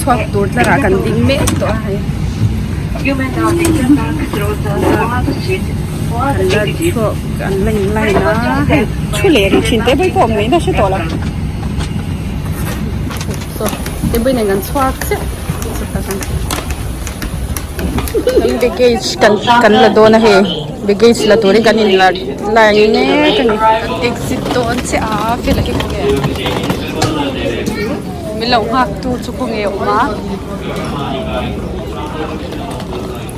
Chhuak tur tlarah kan ding mek tawh a hei. An la chhuak an la in line a hei thu leh rih thin te pawh awm ngei na hre tawh lo. Te pawh nen kan chhuak chiah baggage kan kan la dawn a hei baggage la turin kan in la line mek a ni exit dawn chiah a fela hi khawnge min lo nghak tu chu khawnge a awm a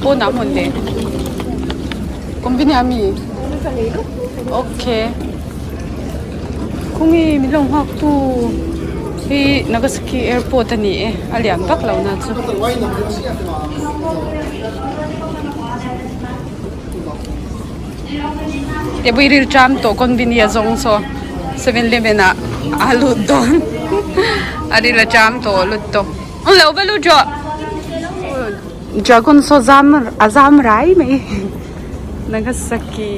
pawnah hmun le convenient ami okay. Khawnge min lo nghak tu hi Nagasaki airport a ni e a lian vak lo na chu. Tebui ril tram tawh convenia zawng saw 7-eleven ah a lut dawn a ril a tram tawh lut tawh awm lo va lut rawh dragon saw zam a zam rai mai. Nagasaki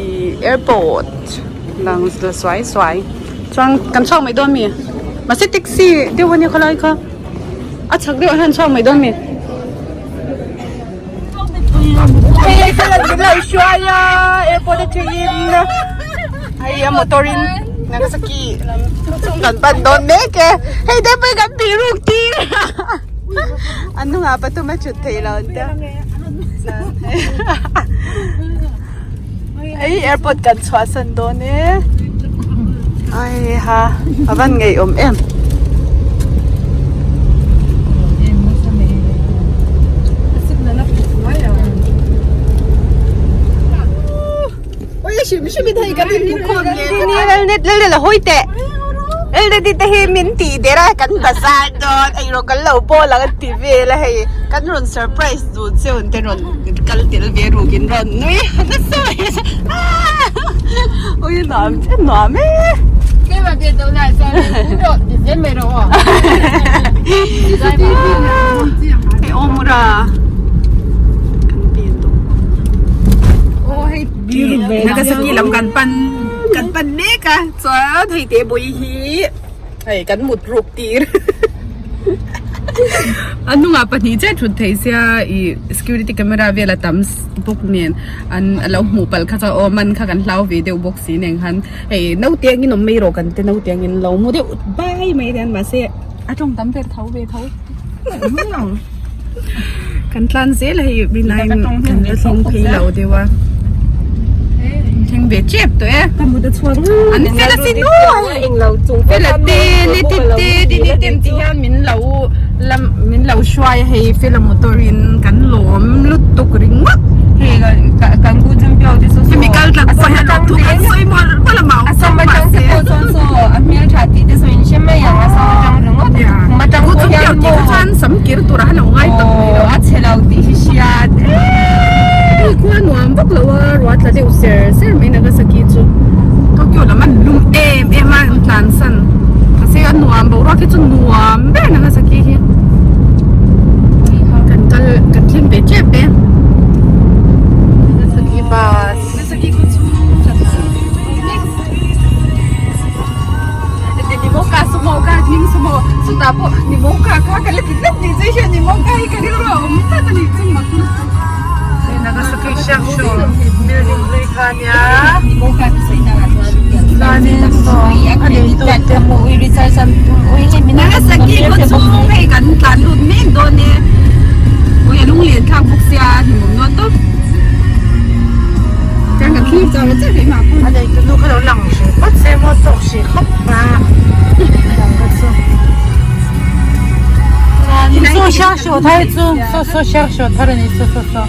airport lang la suai suai chuan kan chhuak mai dawn mi mahse taxi deuh ania khalai kha a chhak deuh ah hian chhuak mai dawn mi hei thlalak min lo hruai a airport atangin hei a motor in Nagasaki lam chung kan pan dawn mek e hei te pawh hi kan tih ruk tir a hnungah pathum a thut theih loh ang tia. Hei airport kan chhuah san dawn e ai ha a van ngeiawm em. Lal te hi min tih der a kan bazar dawn eirawh kan lo bawl ang a ti vel a hei kan rawn surprise duh che un te rawn kal tel ve ruk in rawn nui nasa mai ui nuam nuam e. Hei awmura kan pen tawh. Nagasaki lam kan pan kan pan mek a chuan hei te bawi hi hei kan mut ruk tir a hnungah pahnih chiah thut theih sia ih security camera vel a tam bawk nen an a lo hmuh palh kha chuan aw man kha kan hlau ve deuh bawk si nen khan hei naute angin awm mai rawh kan ti naute angin lo mu deuh bai mai hian mahse a tawng tam ber tho ve tho kan tlan zel a hei rinai kan la thleng phei lo deuh a thleng ve tep tawh e an fel a sin aw fel a te ni te te ni ni te ti hian min lo lam min lo hruai a hei fel a motor in kan lawm lutuk ringawt hemi kal tlang pawh hian lawmthu kan sawi mual mual a mau chuan sam kir tur a lo ngai tak mai lo a chhe lo tih hi hriat hei khua nuam vak lo a ruah tla deuh ser ser mai Nagasaki chu Tokyo lam an lum em em a an tlan san mahse a nuam boruak hi chu nuam ber Nagasaki hi kan kal kan thleng ve tep e Nagasaki bus Nagasaki khaw chhung kan Nimoka sumo ka hming sumo chutah pawh Nimoka kha ka la ti tlat ni che hian Nimoka hi ka rilru a awm tlat a ni chu mak lutuk. Nagasaki Shiangshu building hlui kha ania chuanin saw a neitu te Nagasaki khaw chhung hei kan tlan lut mek dawn e ui a lunglen thlak bawk sia hlimawm nual tawp chuan kan thlir char char rih mah pawh a neitu nu kha lo lang hrih phawt se maw tawk hrih khawp a lang kha chu saw Shiangshu thar chu saw saw Shiangshu thar a ni saw saw saw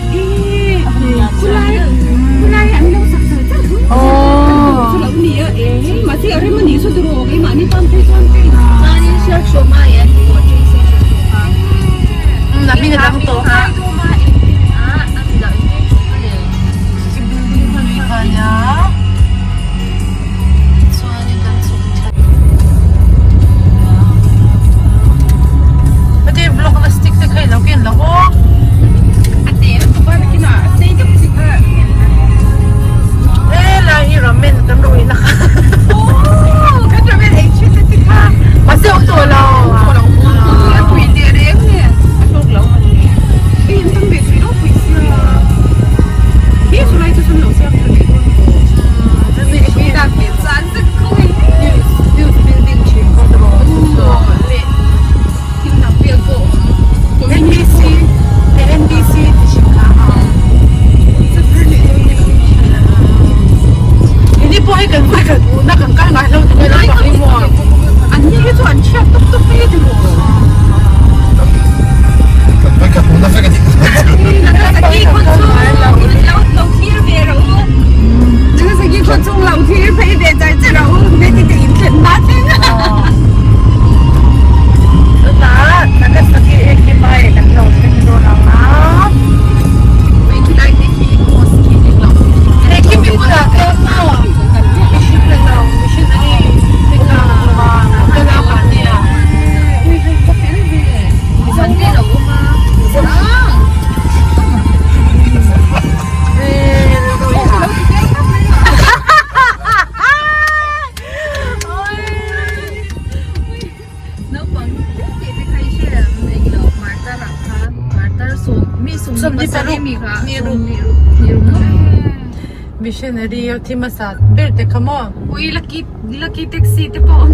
Missionary a thi hmasa ber te kha maw? Ui lucky lucky taxi te pawh awm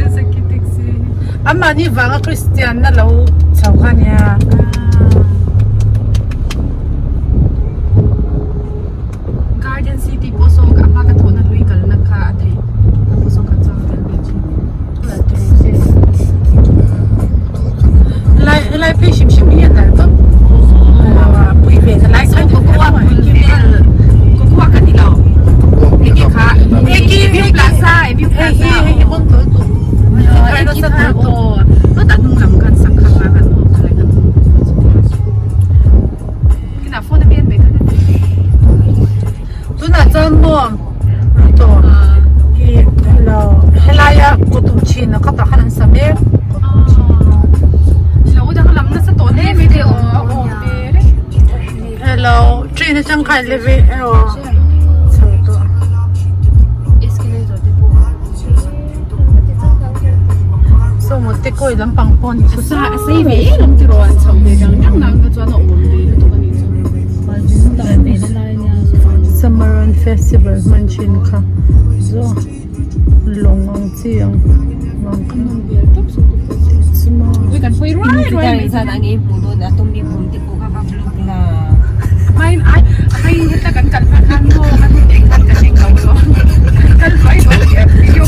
lucky taxi. Amahni vanga Christian na lo chho kha nia. Garden City pawh saw a hma ka thawhna hlui kalna kha a theih a pawh saw kan chuang tel ve thin. Helai helai phei hrim hrim hi a nalh tawp pui ve na lai kha Cocoa bul vel Cocoa ka ti lo enge kha View Plaza View Plaza hei hi bon tawh lutuk Eki thar aw chuta hnung lam khan sak kha kha kan awm kha lai khan Kinah phone a bian mai kha Tunah chuan maw tawh hi hello helaia kawtawm thin a khatah khan an sa mek kawtawm thin Lo dang lam nasa tawh hle mai te aw Hello train atang khan elevator erawh chho tawh Saw maw te kawi lampang pawh ni A sei ve em ang tiraw an chhoh ve dang dang nang kha chuan a awm ve lutuk a nih chu. Samaran festival hman thin kha zawng lawng ang chi ang vang kha Kan hawi ruai ruai mai Main ai ai heta kan kal hma khan maw kan hun eng khan kan eng lo lo kal mai lo video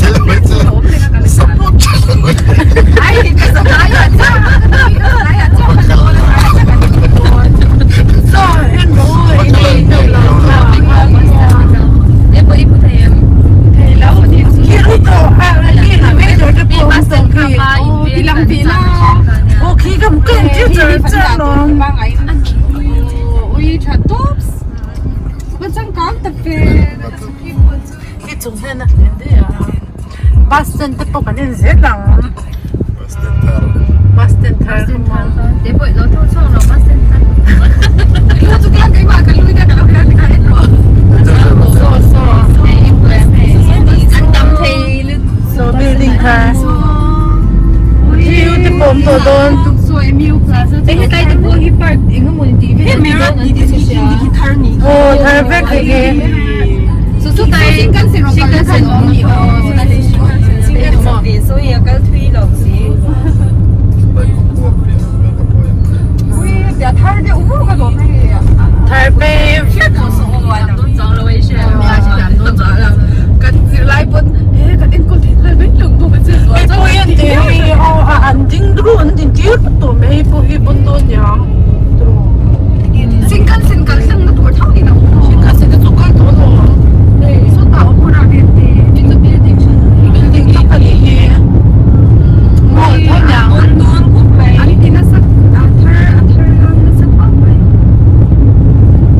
awm leh a kal ai ka sa ai a cha ai a cha kan lo la ai cha kan So en ro ei lo e poi pu thei em thei lo ni khi ru to a khi elevator te pawh awm tawh khi ti lang ti la aw khi ka hmu ka hmu char char lawm Ui tha tawp va changkang tak ve khi chung hian a hliam daih a bus stand te pawh kan en zel ang bus stand thar kha maw saw saw saw building thar view te pawh awm tawh dawn aw thar vek hei hi thar ve vek hei pawh hi an ti hei aw a an ding ru an din tir tawh mai hei pawh hi bon dawn niang Shinkansen te chu kal tawh alawm building tak a nih hi mall tho niang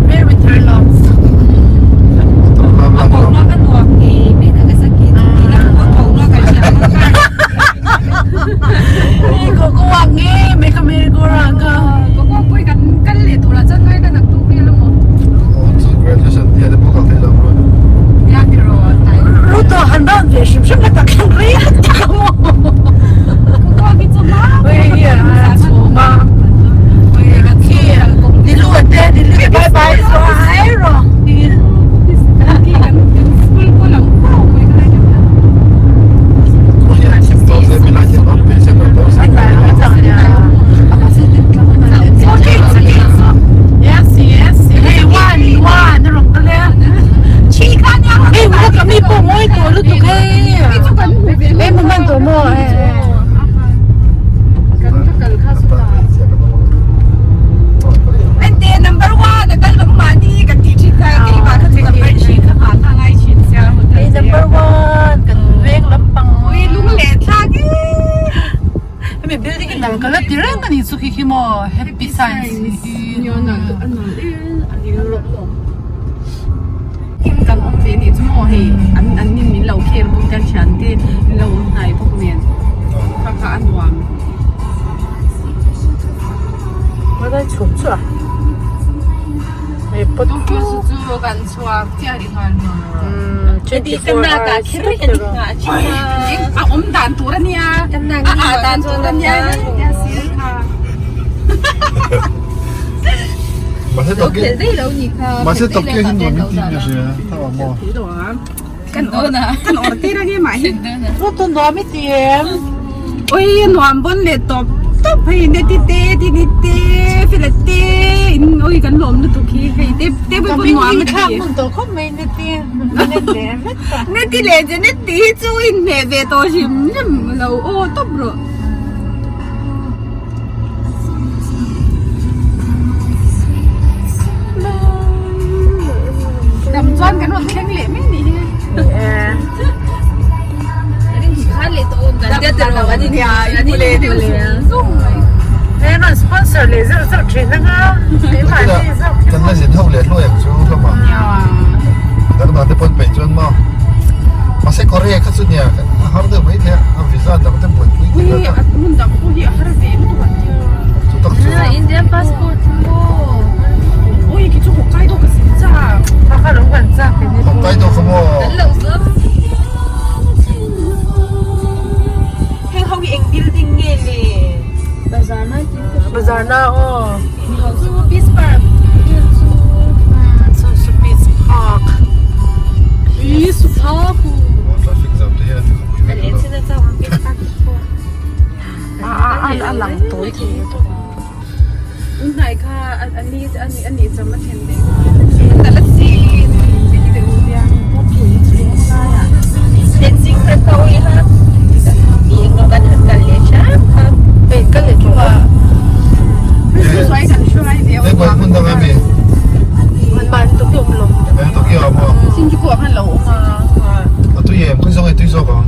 very thar love Ko ko wang nge me ka merry go round ka. Ruto han round ve hrim hrim la tak hian rei tak a maw. Bye bye so ai ro. Yes yes hey one one a rawn kal e hei u ka mi pawh ngawi tawh lutuk hei hei mu hman tawh maw hei Hei number one kan veng lampang hemi building hi nalh ka la ti reng a ni chu khi khi maw happy science hi Kan awm ve nih chu maw hei an an nin min lo khel bawk te thian te min lo awm hnai bawk nen kha kha a nuam. Hei chhum chu a hei pot chu chu. 24 hours A awm dan tur a nia a ah dan tur a nia Mahse Tokyo Mahse Tokyo hi nuam in ti mi a hria tho ang maw? Kan kan awr tir ange mah hi. Chu chu nuam i ti em? Ui nuam bawn leh tawp tawp hei neti te tini te fela te in ui kan lawm lutuk hi hei te te pawh nuam a ti. Ka hming hi thlak hmun tawh khawp mai neti neti vek ta. Neti leh Janet tih hi chu inhmeh ve tawh hrim hrim lo aw tawp rawh. Dam chuan kan rawn thleng leh mai nih hi. Sponsor leh zeuh zeuh thin anga keimahni zawk hi Kan la zin ho leh hluai ang chu hlawm a. Dangdang te pawn peih chuan maw. Mahse Korea kha chu nia a har deuh mai thei a, a visa dang te buaipui te kha a hmun dang pawh hi a har ve lutuk an tia. Chu tak chu. Indian passport maw. Ui khi chu Hokkaido ka sin chak. Kha kha lo kan chak in ni. Hokkaido kha maw. Kan lo zawk. Heng ho hi eng building nge le? Bazar na tin ka hria. Bazar na aw. Chu Peace Park chu. Chu chu Peace Park. Peace Park. Traffic jam te hian a pui vek lo. A a a a lang tawi thei lutuk. Tunhnai kha a ni a ni cham a thlen deuh a la si Hei buai hmun dang a mi? Tokyo ah maw? A tui em? Khawi zawk nge tui zawk ang?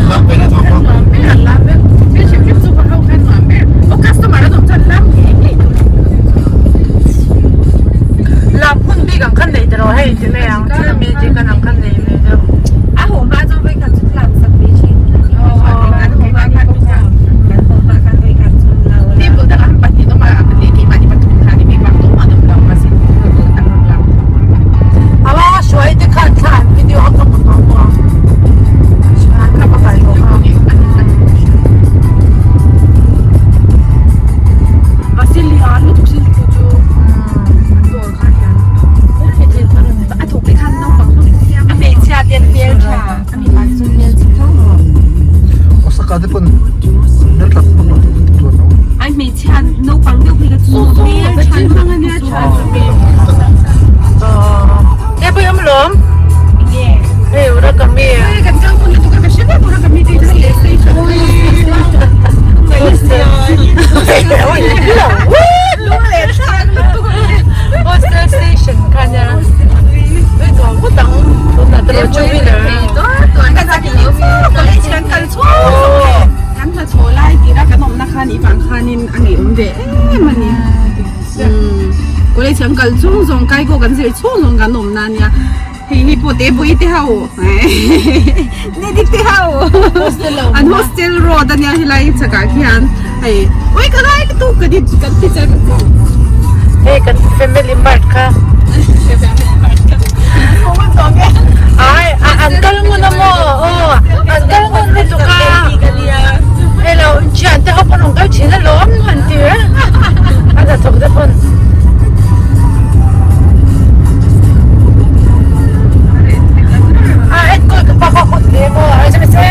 Lam ve na thawk maw? Lam hun bik ang khan nei tawh lo hei ti mai ang thil magic an ang khan nei ve deuh. Awa hruai te khan thla an video a ka hmu tawh bawk ang. Hruai kha ka kai bawk a. Osaka te pawn hmel tlat pawn a chuan lo. E pui awm lawm. Hei urakami. Hostel station kha nia. Hei tuah ngawt ang. Tunah te pawh two wheeler. Kan hnathawh lai tira kan awmna khan i vang khanin a ngeiawm ve em a ni. College kan kal chhung zawng kaikaw kan zir chhung zawng kan awmna a nia. Hei hi pawh te pawh i te ho ni dik te ho an hostel road a nia helai chhakah khian hei ui ka lai lutuk ka ti kan ti char char. Hei kan family mart kha. Ai a an kal ngun a maw aw an kal ngun lutuk a hei lo thian te ho pawn an kal thin alawm an ti a a hnathawk te pawn. A enkawl ka pa kha hawt hle maw a che che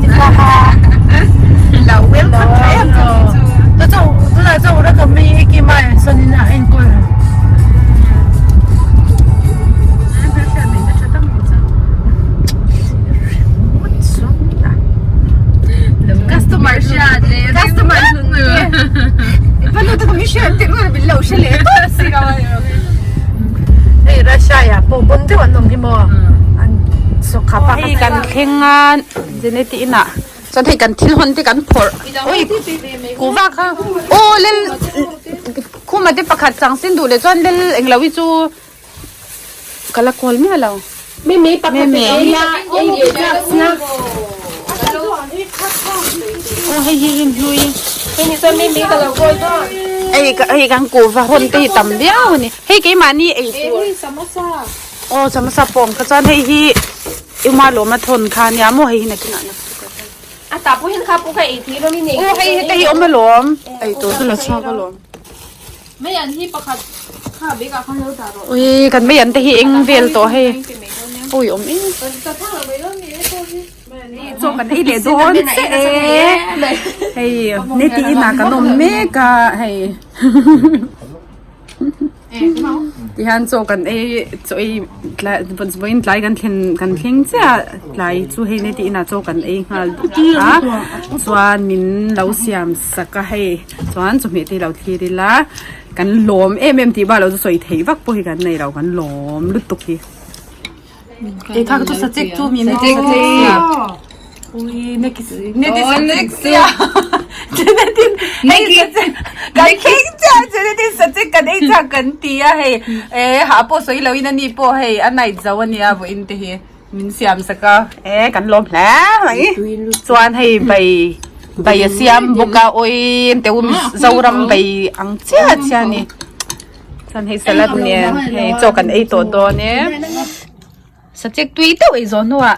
ti kha ha. Lo welcome tha em chu chu. Tu chu tunah chuan ura ka mi i kim a sawn in a enkawl. Customer customer Hei Russia ah pawh bawm deuh an awm hi maw an sawkha pa Hei kan thleng a Jeneti inah chuan hei kan thil hawn te kan phawrh ui kuhva kha aw lel. Khuma te pakhat chang sin duh leh chuan lel englo hi chu ka la kawl miah lo. Mimi pakhat in ei la ei leh drugs na. Aw hei hi rin hlui. Hei ni chuan Mimi ka lo kawl dawn. Hei hei kan kuhva hawn te hi tam viau a ni. Hei keimahni ei tur. Hei samosa. Aw samosa pawm kha chuan hei hi Uma lawma thawn kha ania maw hei hi nakinah na chu ka hre. A tah pawh hian kha pawh kha ei thei rawng i nei. Aw hei heta hi awm alawm. Ei tur chu la chhuak alawm. Mei an hi pakhat kha bag ah khan lo dah rawh. Ui kan mei an te hi eng vel tawh hei. Ui awm em. Chaw kan ei leh dawn che e. Hei neti inah kan awm mek a hei. Tihian chaw kan ei chaw ei tlai vawiin tlai kan thlen kan thleng chiah a tlai chu hei ni tih inah chaw kan ei nghal a chuan min lo siam sak a hei chuan chawhmeh te hi lo thlir ila kan lawm em em tih bak lo chu sawi theih vak pawh hi kan nei lo kan lawm lutuk hi. Kei kha chu sachek chu mi ne ti sachek ui ne ki ne ti sachek sia ne ti ne ki kan khing cha che ne ti sachek kan ei cha kan ti a hei e ha pawh sawi lo in ani pawh hei a night zo ania vawiin te hi min siam sak a e kan lawm hle mai chuan hei bai bai a siam bawk a awii teu Zoram bai ang chiah chiah a ni. Chuan hei salad nen hei chaw kan ei tawh dawn e sachek tui deuh ei zawh hnuah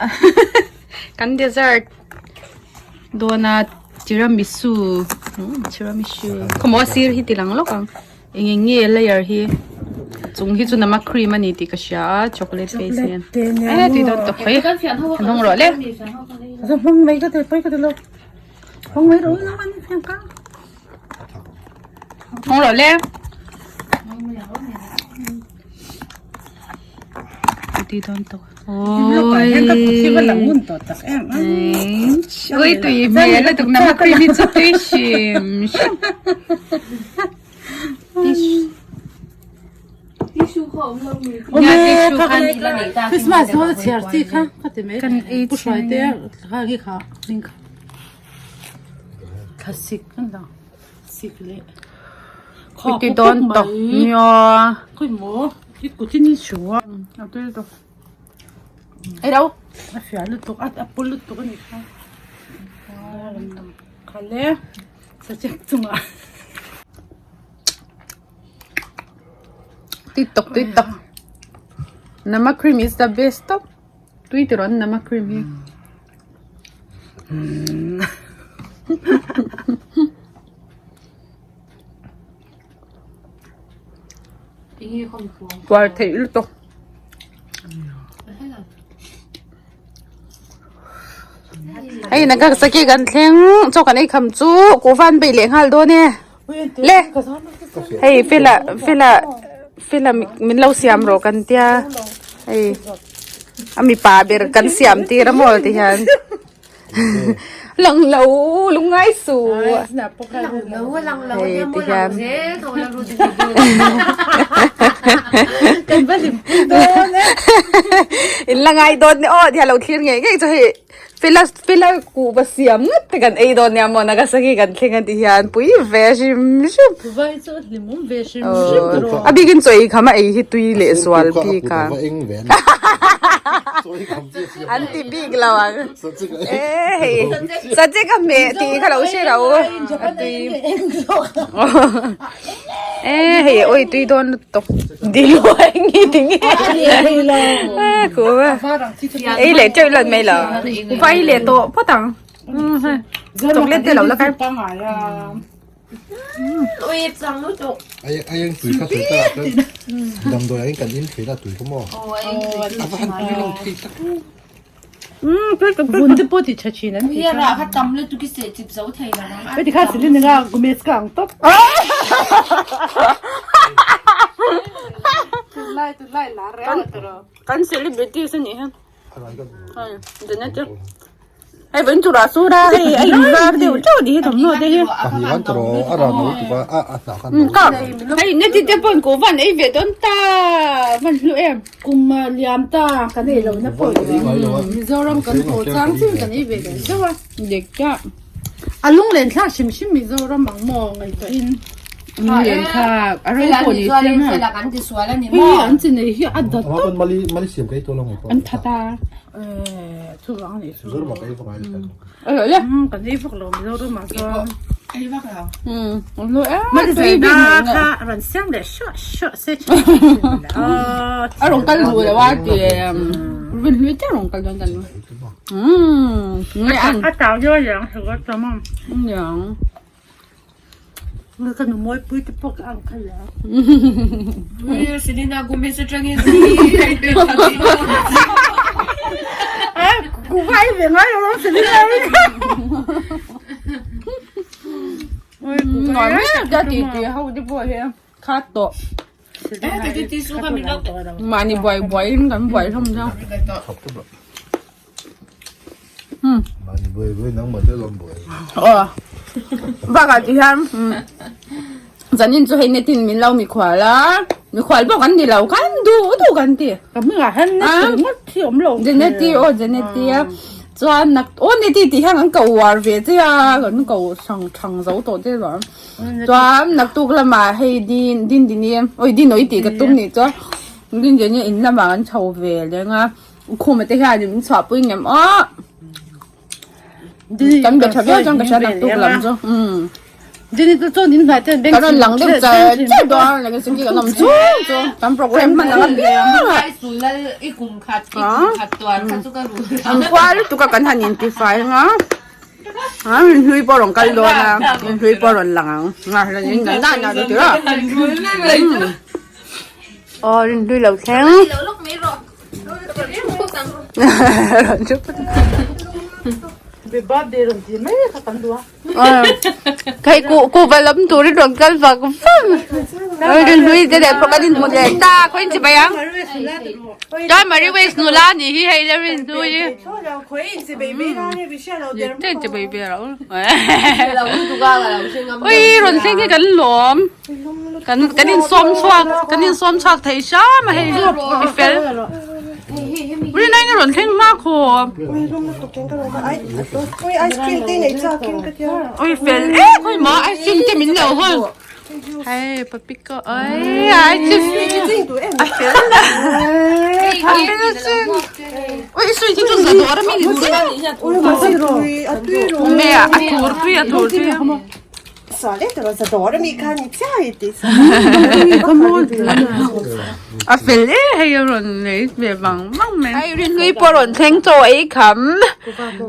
kan dessert dawn a tiramisu tiramisu khawmaw a sir hi ti lang lawk ang eng eng nge layer hi chung hi chu nama cream a ni tih ka hria a chocolate paste nen e tui dawn tawp mai han hawng rawh le hawng rawh le tui dawn tawh ui tui hmel lutuk nama cream hi chu tui hrim hrim Christmas dawn a chhiar chi kha ka ti mai pu hruai te kha hi kha Thlasik kan la sik leh Khaw ti dawn tawh nia khawi maw i kut in i su a a tui tawh ei lo a fiah lutuk a a pul lutuk a nih kha kha le sachek chungah tui tawk tui tawk nama cream is the best tawp tui ti rawh an nama cream hi. Puar theih lutuk. Hei Nagasaki kan thleng chaw kan ei kham chu kuhva an beih leh nghal dawn e. Le hei fela fela fela min lo siam rawh kan tia hei a mipa ber kan siam tir a maw ti hian lang lo lungngai su hei ti hian in la ngai dawn ni aw ti hian lo thlir ngei ngei chu hei. Fela fela kuhva siam ngawt te kan ei dawn nia maw Nagasaki kan thleng a ti hian pui ve hrim hrim. Kuhva hi chu a hlimawm ve hrim hrim tur aw. A bikin chaw ei kham a ei hi tui leh zual bik a. An ti bik lo ang. E hei sachek a hmeh tih kha lo hre lo a tui. E hei awi tui dawn lutuk diluai nge ti nge. Kuhva. Ei leh teuh lan mai lo. Kuhva ei leh tawh phawt ang. Chocolate te lo la kar. Ai ai ang tui kha tui ta chuan damdawi ang kan in thui la tui kha maw. A va han tui lo thei tak. Vun te pawh ti tha thin an ti kha. Kha tam lutuk i seh chip zo thei lo ang. Heti kha silin anga Gomez ka ang tawp. Tunlai tunlai lar reng a tawh. Kan celebrities a nih hi. Hei Janet chu. Hei vawiin chu rah sur a hei a in var deuh teuh a nih hi thawmhnaw te hi. Pahnih kan tawh a rah no tuk a a a hnah khan no. Ka hei neti te pawhin kuh van ei ve dawn ta van hlu em. Kum a liam ta kan ei lohna pawh ni lo Mizoram kan haw chang chin kan ei ve daih zeuh a. Dik chiah. A lunglen thlak hrim hrim Mizoram ang maw ngaihtuahin. Lian kha a ro pawh ni se ma. Fela kan ti sual ani Hei maw? an chi nei hi a dat tawp. Mali mali siam ka ei tawh lo mai pawh. An that a. Eh chu vang ni chu. Mizoram ah ka ei vak ngai lo. Alo le. Kan ei vak lo Mizoram ah chuan. Ei vak lo. Alo e. Mali zai na kha rawn siam leh shuah shuah se thin. A rawn kal duh lo a ti. Rin hlui te rawn kal dawn ta ni. Nge an. A tau deuh a liang hluk a tam a. Liang. Nge ka nu mawi pui te pawh ka ang kha la. Selena Gomez atangin Ku vai ve ngai lo Selena. Ngồi mấy ra thì thì hậu đi bùi he khát tổ mà ni bùi bùi kan bùi không sao Mahni buai buai nangmah te lawm buai. Aw bakah ti hian zanin chu hei netin min lo mikhual a mikhual pawh kan ni lo khan duh duh kan ti. Ka hmingah hian neti ngawt hi a awm lo. Jeneti aw Jeneti a chuan nak aw neti tih hian kan ko uar ve che a kan ko hrang thang zo tawh che lo chuan naktuk lamah hei din din dini awi dinawi tih ka tum nih chuan din dini in lamah kan chho ve leng a. Khuma te hian min chhuah pui ngem aw. Kan be tha viau chuan ka hria naktuk lam chu. Dini chu chuan in hnai ten Kan rawn lang deuh char char dawn leh chu kan awm chung chu kan program hman ang apiang a. An khua lutuk a kan han intifai anga. A min hlui pawh rawn kal dawn a min hlui pawh rawn lang ang. Aw rinhlui lo thleng. Khai ku ku va lam turin rawn kal vak vak. Rinhlui te leh pawh kan inhmu leh ta khawiin chi bai ang. Chuan Marie West nula anih hi hei le rinhlui hi. Ui rawn thleng hi kan lawm. Kan kan in sawm chhuak kan in sawm chhuak thei hram a hei i fel ui nai nge rawn thleng hma khaw ui fel e khawi maw ice cream te min lo hawn hei papiko oi ice cream a fel a fel sin ui sui chu chu za dawr a mi ni chi me a tur tui a tur tui A fel e hei a rawn nei ve vang vang mai. Hei rinhlui pawh rawn thleng chaw ei kham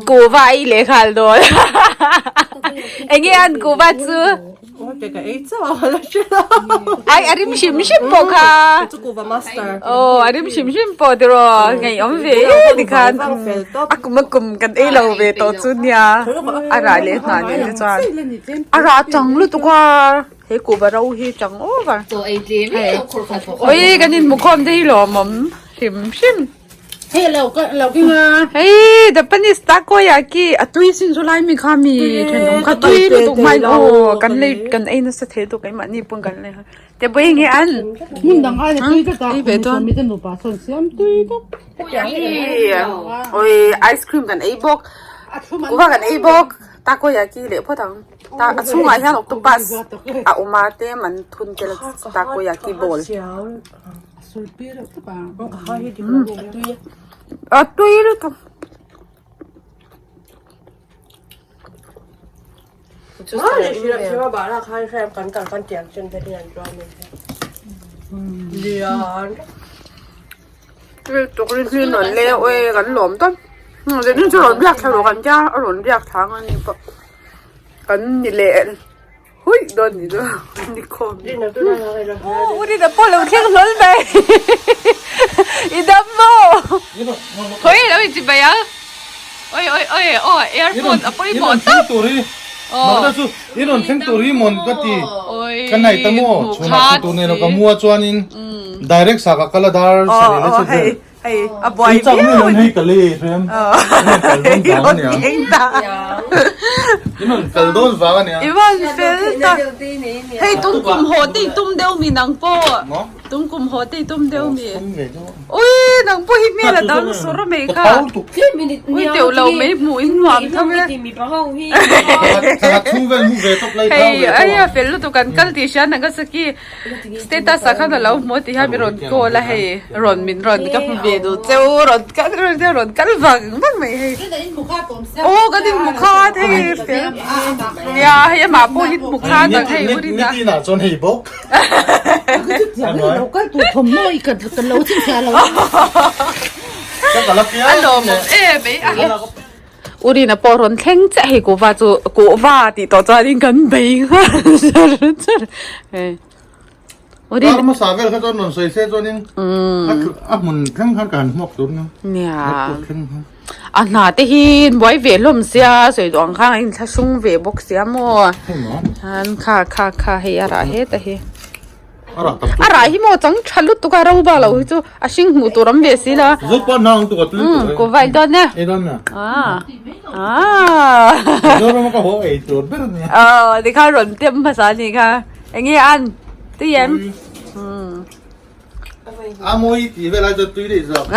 kuhva ei leh nghal dawn enge an kuhva chu ai a rim hrim hrim pawh kha aw a rim hrim hrim pawh tiraw ngaihawm ve e tikhan a kum a kum kan ei lo ve tawh chu nia a rah leh hna nen te chuan a rah chang lutuk a he kuhva ro hi chang over oi kan inhmukhawm te hi lawmawm hrim hrim. Hei lo ka lo keng a. Hei Japanese takoyaki a tui sin chu lai mi kha mi thenawm kha tui lutuk mai aw kan lei kan ei nasa thei lutuk keimahni pawn kan lei te pawh eng nge an Hmun dang ai tui ka ta ei ve dawn mi te nupa sawn siam tui bawk. Oi ice cream kan ei bawk kuva kan ei bawk takoyaki leh phawt ang ta a chhungah hian octopus a awm a tlem an thun tel takoyaki bowl. A tui lutuk. Lutuk rin hlui nawn le awi kan lawm tawp. Zanin chu rawn biak thla rawh kan tia a rawn biak thla ang a ni pawh kan ni leh. Hui dawn ni chu ni khawm. U Rina pawh lo thleng hlawl mai. I dam maw? Khawi lo in chibai ang. Oi oi oi aw airport a pawimawh tawp. Makna chu i rawn thleng tur hi mawn ka ti. Ka nai ta maw chhunah chu tur nei lo ka mua chuanin direct sa ka kal a dar sarih le chu vel. Hei a buai viau a ni. Hei ka lei hrem. I rawn kal dawn vang a nia. I rawn kal dawn vang a nia. I van fel tak. Hei tum kum haw te i tum deuh mi nang pawh. Tum kum haw te i tum deuh mi? Ui nang pawh hi hmel a dang sawr mai kha. Ui teuh lo mai hmuh in nuam tho e. Hei ai a fel lutuk kan kal tih hria Nagasaki status ah khan a lo hmu tih hian min rawn call a hei rawn min rawn ka hmu ve duh cheu rawn kal rawn kal vang vang mai hei. Aw kan inhmu khat hei fel nia hei amah pawh hi hmu khat ang hei u Rina. Nitin ah chuan hei bawk. A lawmawm em ei a. U Rina pawh rawn thleng chiah hei kuhva chu kuhva tih tawh chuanin kan bei nghal char char hei. U Rina. Kar hmasa vel kha chuan rawn sawi se chuanin a hmun thleng khan ka han hmuak tur nia. Nia. A hna te hi buai ve hlawm sia sawi duh ang khan a inthlahrung ve bawk sia maw an kha kha kha hei a rah heta hi a rah hi maw chang tha lutuk a ro bak lo hi chu a hring hmuh tur awm ve si la umm ku vai dawn e aw tikhan rawn tem hmasa a nih kha enge an tui em umm. A mawi tih vel ai chuan tui daih zawk.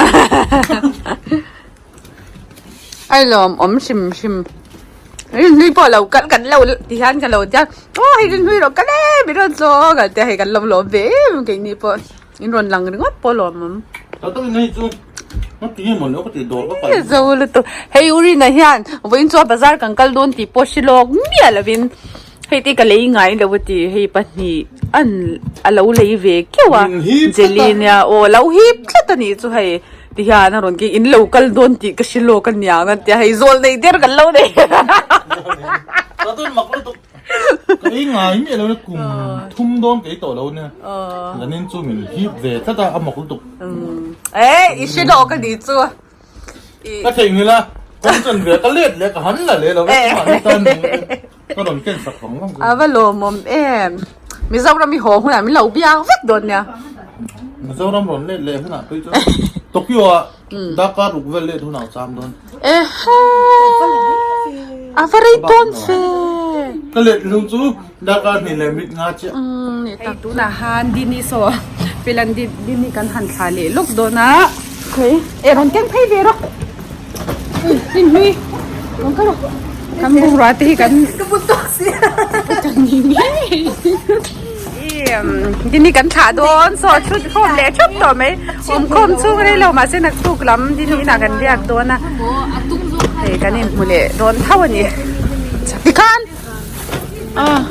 Ai lawm awm hrim hrim. Rinhlui pawh lo kal kan lo ti hian ka lo tia aw hei rinhlui rawh kal e min rawn tlawng a tia hei kan lo lawm ve em keini pawh in rawn lang ringawt pawh lawm awm. Tah tak in hei chu nga ti nge maw le ka tih dawr ka kal. Zo lutuk hei u Rina hian vawiin chu a bazar kan kal dawn tih pawh hre lawk miah lovin Hei te ka lei ngai lo a ti hei pahnih an a lo lei ve keuh a jelly nia aw lo hip tlat a nih chu hei ti hian a rawn keng in lo kal dawn tih ka hre lawk a niang a tia hei zawl nei der kan lo nei Ka ei ngai miah lo na kum thum dawn ka ei tawh lo nia zanin chu min hip ve tlat a a mak lutuk e i hre lawk a nih chu. Ka theihnghilh a, kawng chan ve ka let leh ka han la leh lo e, mahni tan ka rawn ken sak vang vang. A va lawmawm em. Mizoram i haw hunah min lo biak vek dawn nia. Mizoram rawn let leh hunah phei chuan Tokyo ah Dakar ruk vel let hunah a cham dawn. Ehe a va rei tawn fe. Ka let hlung chu Dakar hnih leh mit nga chiah. Hei tunah han Dini saw Pilan Dini kan han thla leh lawk dawn a. E rawn keng phei ve rawh. Rin hlui rawn kal rawh. Kan bungrua te hi kan Ka bu tawk si. Kan ni ngei. Dini kan thlah dawn saw thut khawm leh thap tawh mai. Awm khawm chhung rei lo mahse naktuk lam Dini inah kan riak dawn a. Hei kan inhmu leh dawn tho a ni. Tikhan ah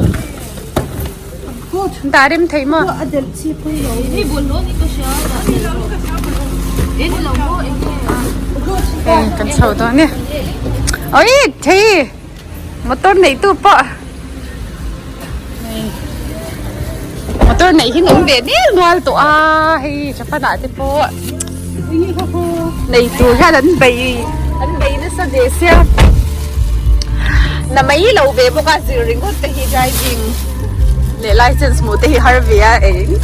dah rem theih maw? Hei kan chho dawn e. Oi thei motor neih tu pawh motor neih hi nung ve nil nual tawh a hei Japan ah te pawh nei tur hian an bei an bei nasa ve sia na mai lo ve bawk a zir ringawt te hi driving leh license hmuh te hi har ve a eng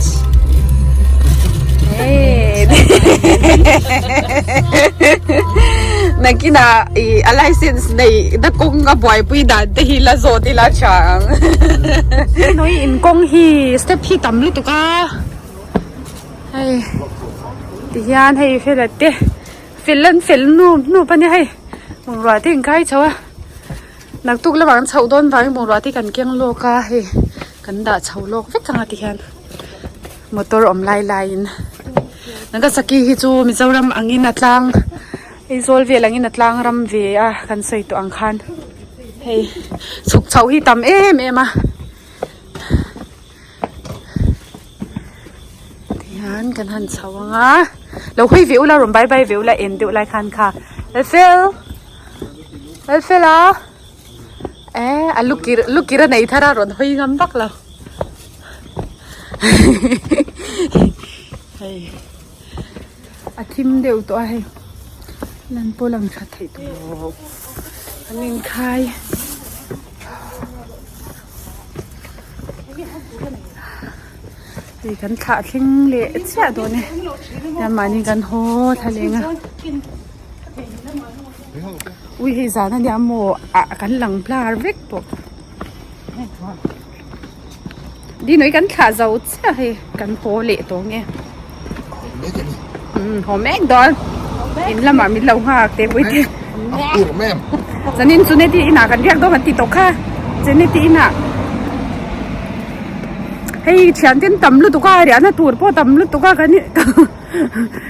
Nakinah ih a license neih na kawng a buaipui dan te hi la zawt ila tha ang. Noi in kawng hi step hi tam lutuk a hei ti hian hei fela te fel an fel nup nup a nia hei bungrua te in kai chho a naktuk lamah an chhoh dawn vangin bungrua te kan keng lawk a hei kan dah chho lawk vek ang a ti hian. Motor awm lai laiin Nagasaki hi chu Mizoram angin a tlang Aizawl vel angin a tlang ram ve a kan sawi tawh ang khan hei chhuk chhoh hi tam em em a tihian kan han chho ang a lo hawi ve ula rawn bye bye ve ula en deuh lai khan kha Lalfel Lalfela eh a lukir lukir a nei thar a rawn hawi ngam vak lo. Hei a thim deuh tawh a hei lan pawh lang tha theih tawh lo an inkhai hei kan thlah thleng leh chiah dawn e tiang mahni kan haw thla leng a ui hei zan ania maw ah kan lang blar vek tawh. Dinui kan thlah zo chiah hei kan haw leh tawh nge. Umm haw mek dawn. In lamah min lo nghak te pui te. Zanin chu neti inah kan riak dawn kan ti tawh kha. Cheneti inah. Hei thian ten tam lutuk a riahna tur pawh tam lutuk a kan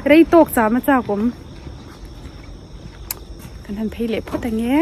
rei tawk cham a chak awm. Kan han phei leh phawt ange.